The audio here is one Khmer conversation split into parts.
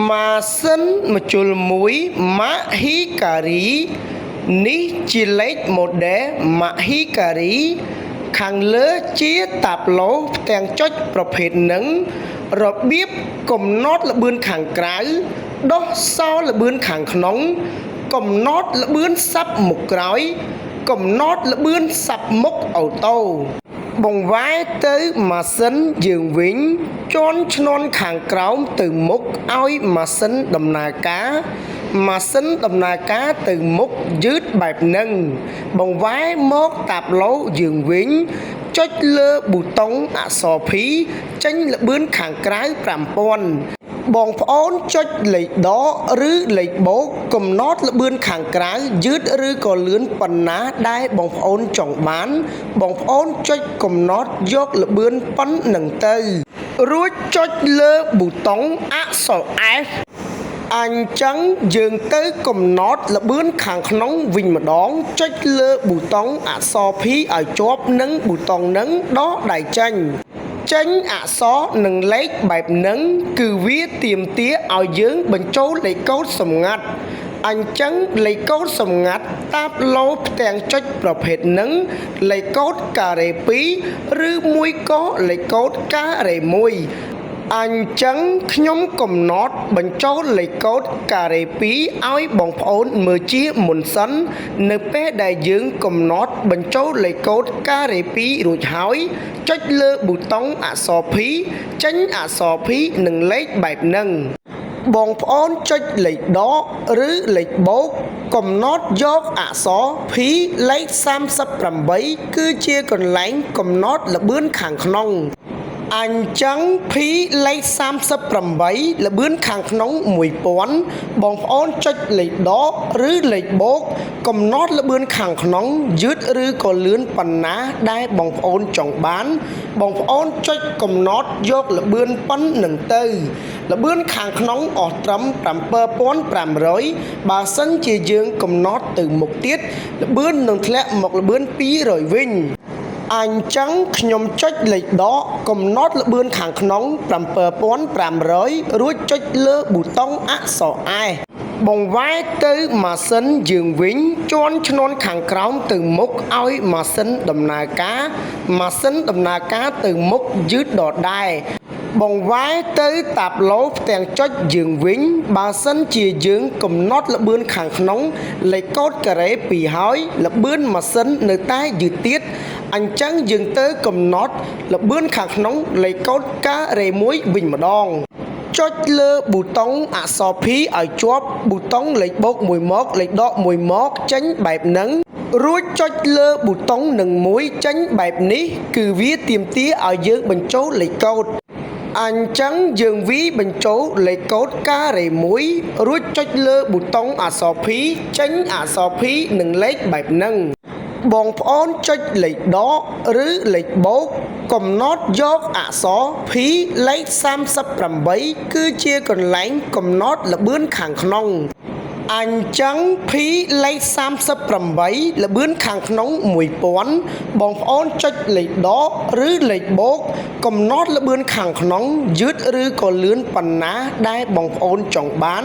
ម៉ាស៊ីនម្ជុលមួយម៉ាកហ៊ីការីនេះជាលេខ model ម៉ាកហ៊ីការីខាងលើជាតាប្លូផ្ទាំងចុចប្រភេទនឹងរបៀបកំណត់ល្បឿនខាងក្រៅដោះសោល្បឿនខាងក្នុង កំណត់ល្បឿនសាប់មុខក្រោយ កំណត់ល្បឿនសាប់មុខ auto បង្វែរទៅម៉ាស៊ីនយើងវិញជន់ឈ្នន់ខាងក្រោមទៅមុខឲ្យម៉ាស៊ីនដំណើរការម៉ាស៊ីនដំណើរការទៅមុខយឺតបែបហ្នឹងបង្វែរមកតាប្លូយើងវិញចុចលើប៊ូតុងអក្សរ P ចេញល្បឿនខាងក្រៅ5000បងប្អូនចុចលេខដកឬលេខបូកកំណត់ល្បឿនខាងក្រៅយឺតឬក៏លឿនប៉ុណ្ណាដែលបងប្អូនចង់បាន បងប្អូនចុចកំណត់យកល្បឿនប៉ុណ្ណឹងទៅ រួចចុចលើប៊ូតុងអក្សរ F អញ្ចឹងយើងទៅកំណត់ល្បឿនខាងក្នុងវិញម្ដង ចុចលើប៊ូតុងអក្សរ P ឲ្យជាប់និងប៊ូតុងនឹងដោះដៃចេញ ចេញអក្សរនិងលេខបែបហ្នឹងគឺវាទាមទារឲ្យយើងបញ្ចូលលេខកូដសម្ងាត់អញ្ចឹងលេខកូដសម្ងាត់តាប្លូផ្ទាំងចុចប្រភេទហ្នឹងលេខកូដការ៉េ2ឬមួយក៏លេខកូដការ៉េ1អញ្ចឹងខ្ញុំកំណត់បញ្ចូលលេខកូដការ៉េ2ឲ្យបងប្អូនមើលជាមុនសិន នៅពេលដែលយើងកំណត់បញ្ចូលលេខកូដការ៉េ2រួចហើយ ចុចលើប៊ូតុងអក្សរ P ចេញអក្សរ P និងលេខបែបហ្នឹងបងប្អូនចុចលេខដកឬលេខបូកកំណត់យកអក្សរ P លេខ38គឺជាកន្លែងកំណត់ល្បឿនខាងក្នុង អញ្ចឹង P លេខ38ល្បឿនខាងក្នុង1000បងប្អូនចុចលេខដកឬលេខបូកកំណត់ល្បឿនខាងក្នុងយឺតឬក៏លឿនប៉ុណ្ណាដែលបងប្អូនចង់បាន បងប្អូនចុចកំណត់យកល្បឿនប៉ុណ្ណឹងទៅល្បឿនខាងក្នុងអស់ត្រឹម7500បើសិនជាយើងកំណត់ទៅមុខទៀតល្បឿននឹងធ្លាក់មកល្បឿន200វិញ អញ្ចឹងខ្ញុំចុចលេខដកកំណត់ល្បឿនខាងក្នុង7500រួចចុចលើប៊ូតុងអក្សរ S បង្វែរទៅម៉ាស៊ីនយើងវិញជន់ឈ្នន់ខាងក្រោមទៅមុខឲ្យម៉ាស៊ីនដំណើរការម៉ាស៊ីនដំណើរការទៅមុខយឺតដដែលបង្វែរទៅតាប្លូផ្ទាំងចុចយើងវិញបើសិនជាយើងកំណត់ល្បឿនខាងក្នុងលេខកូដការ៉េ2ហើយល្បឿនម៉ាស៊ីននៅតែយឺតទៀតអញ្ចឹងយើងទៅកំណត់ល្បឿនខាងក្នុងលេខកូដការ៉េ1វិញម្ដង ចុចលើប៊ូតុងអក្សរ P ឲ្យជាប់ប៊ូតុងលេខបូកមួយមកលេខដកមួយមកចេញបែបហ្នឹងរួចចុចលើប៊ូតុងនឹងមួយចេញបែបនេះ គឺវាទាមទារឲ្យយើងបញ្ចូលលេខកូដអញ្ចឹងយើងវាយបញ្ចូលលេខកូដការ៉េ1រួចចុចលើប៊ូតុងអក្សរ P ចេញអក្សរ P និងលេខបែបហ្នឹង បងប្អូនចុចលេខដកឬលេខបូកកំណត់យកអក្សរ P លេខ38គឺជាកន្លែងកំណត់ល្បឿនខាងក្នុងអញ្ចឹង P លេខ38ល្បឿនខាងក្នុង1000បងប្អូនចុចលេខដកឬលេខបូកកំណត់ល្បឿនខាងក្នុងយឺតឬក៏លឿនប៉ុណ្ណាដែលបងប្អូនចង់បាន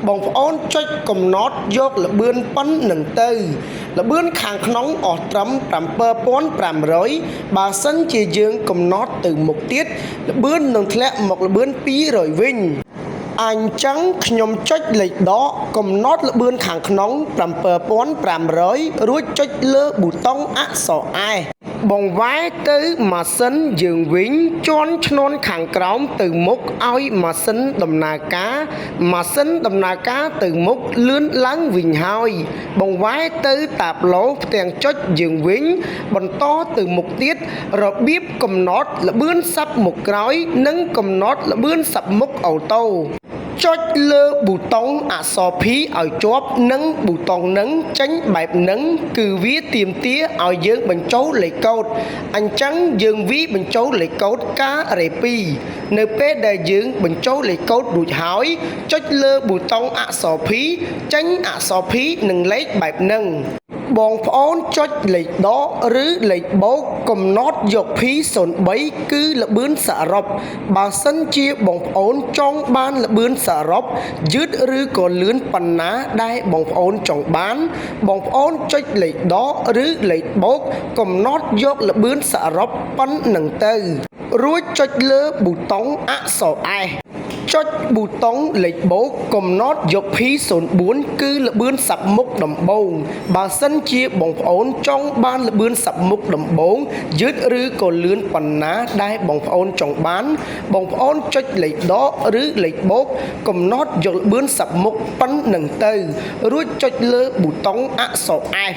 បងប្អូនចុចកំណត់យកល្បឿនប៉ុណ្ណឹងទៅល្បឿនខាងក្នុងអស់ត្រឹម7500បើសិនជាយើងកំណត់ទៅមុខទៀតល្បឿននឹងធ្លាក់មកល្បឿន200វិញអញ្ចឹងខ្ញុំចុចលេខដកកំណត់ល្បឿនខាងក្នុង7500រួចចុចលើប៊ូតុងអក្សរ S បង្វែរទៅម៉ាស៊ីនយើងវិញជន់ឈ្នន់ខាងក្រោមទៅមុខឲ្យម៉ាស៊ីនដំណើរការម៉ាស៊ីនដំណើរការទៅមុខលឿនឡើងវិញហើយ បង្វែរទៅតាប្លូផ្ទាំងចុចយើងវិញ បន្តទៅមុខទៀតរបៀបកំណត់ល្បឿនសាប់មុខក្រោយ និងកំណត់ល្បឿនសាប់មុខ auto ចុចលើប៊ូតុងអក្សរ P ឲ្យជាប់និងប៊ូតុងនឹងចេញបែបហ្នឹងគឺវាទាមទារឲ្យយើងបញ្ចូលលេខកូដអញ្ចឹងយើងវាយបញ្ចូលលេខកូដការ៉េ2នៅពេលដែលយើងបញ្ចូលលេខកូដរួចហើយចុចលើប៊ូតុងអក្សរ P ចេញអក្សរ P និងលេខបែបហ្នឹង បងប្អូនចុចលេខដកឬលេខបូកកំណត់យក P03 គឺល្បឿនសរុបបើសិនជាបងប្អូនចង់បានល្បឿនសរុបយឺតឬក៏លឿនប៉ុណ្ណាដែលបងប្អូនចង់បាន បងប្អូនចុចលេខដកឬលេខបូកកំណត់យកល្បឿនសរុបប៉ុណ្ណឹងទៅ រួចចុចលើប៊ូតុងអក្សរ S ចុចប៊ូតុងលេខបូកកំណត់យក P04 គឺល្បឿនសັບមុខដំបូងបើសិនជាបងប្អូនចង់បានល្បឿនសັບមុខដំបូងយឺតឬក៏លឿនប៉ុណ្ណាដែលបងប្អូនចង់បាន បងប្អូនចុចលេខដកឬលេខបូកកំណត់យកល្បឿនសັບមុខប៉ុណ្ណឹងទៅ រួចចុចលើប៊ូតុងអក្សរ S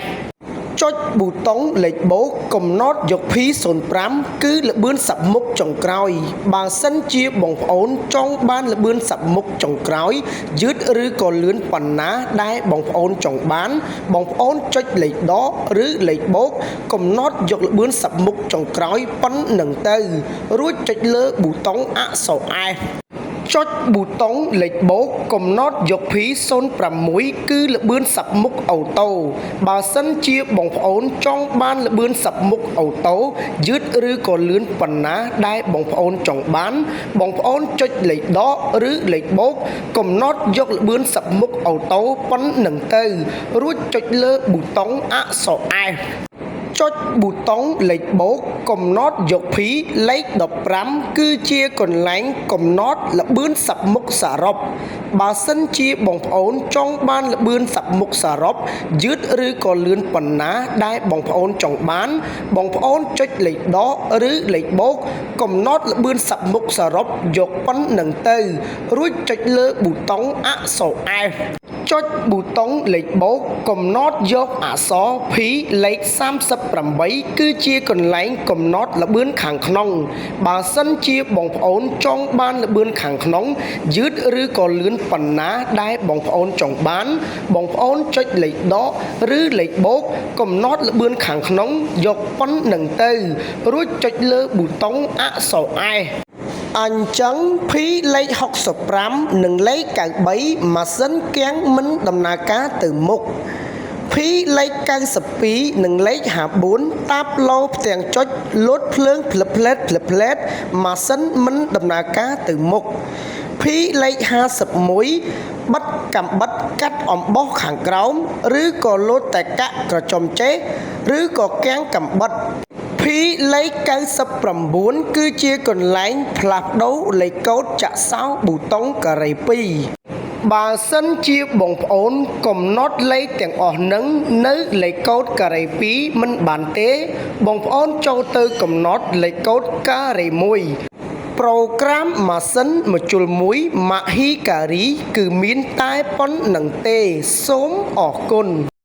ចុចប៊ូតុងលេខបូកកំណត់យក P05 គឺល្បឿនសັບមុខចុងក្រោយ បើសិនជាបងប្អូនចង់បានល្បឿនសັບមុខចុងក្រោយ យឺតឬក៏លឿនប៉ុណ្ណាដែលបងប្អូនចង់បាន បងប្អូនចុចលេខដកឬលេខបូកកំណត់យកល្បឿនសັບមុខចុងក្រោយប៉ុណ្ណឹងទៅ រួចចុចលើប៊ូតុងអក្សរ S ចុចប៊ូតុងលេខបូកកំណត់យក P06 គឺល្បឿនសັບមុខ auto បើសិនជាបងប្អូនចង់បានល្បឿនសັບមុខ auto យឺតឬក៏លឿនប៉ុណ្ណាដែលបងប្អូនចង់បាន បងប្អូនចុចលេខដកឬលេខបូកកំណត់យកល្បឿនសັບមុខ auto ប៉ុណ្ណឹងទៅ រួចចុចលើប៊ូតុងអក្សរ S ចុចប៊ូតុងលេខបូកកំណត់យក P លេខ15គឺជាកន្លែងកំណត់ល្បឿនសັບមុខសរុបបើសិនជាបងប្អូនចង់បានល្បឿនសັບមុខសរុបយឺតឬក៏លឿនប៉ុណ្ណាដែលបងប្អូនចង់បាន បងប្អូនចុចលេខដកឬលេខបូកកំណត់ល្បឿនសັບមុខសរុបយកប៉ុណ្ណឹងទៅ រួចចុចលើប៊ូតុងអក្សរ F ចុចប៊ូតុងលេខបូកកំណត់យកអក្សរ P លេខ38គឺជាកន្លែងកំណត់ល្បឿនខាងក្នុង បើសិនជាបងប្អូនចង់បានល្បឿនខាងក្នុង យឺតឬក៏លឿនប៉ុណ្ណាដែលបងប្អូនចង់បាន បងប្អូនចុចលេខដកឬលេខបូកកំណត់ល្បឿនខាងក្នុងយកប៉ុណ្ណឹងទៅ រួចចុចលើប៊ូតុងអក្សរ S អញ្ចឹង P លេខ65និងលេខ93ម៉ាស៊ីនគាំងមិនដំណើរការទៅមុខ P លេខ92និងលេខ54តាបឡូផ្ទាំងចុចលោតភ្លើងភ្លឹបផ្លែតភ្លឹបផ្លែតម៉ាស៊ីនមិនដំណើរការទៅមុខ P លេខ51បិទកំបិតកាត់អំបោះខាងក្រោមឬក៏លោតតែកាក់ក្រចុំចេះឬក៏គាំងកំបិត P លេខ99គឺជាកន្លែងផ្លាស់ប្ដូរលេខកូដចាក់សោប៊ូតុងការ៉េ2បើសិនជាបងប្អូនកំណត់លេខទាំងអស់នឹងនៅលេខកូដការ៉េ2មិនបានទេ បងប្អូនចូលទៅកំណត់លេខកូដការ៉េ1ប្រូក្រាមម៉ាស៊ីនម្ជុលមួយម៉ាហ៊ីការីគឺមានតែប៉ុណ្្នឹងទេសូមអរគុណ។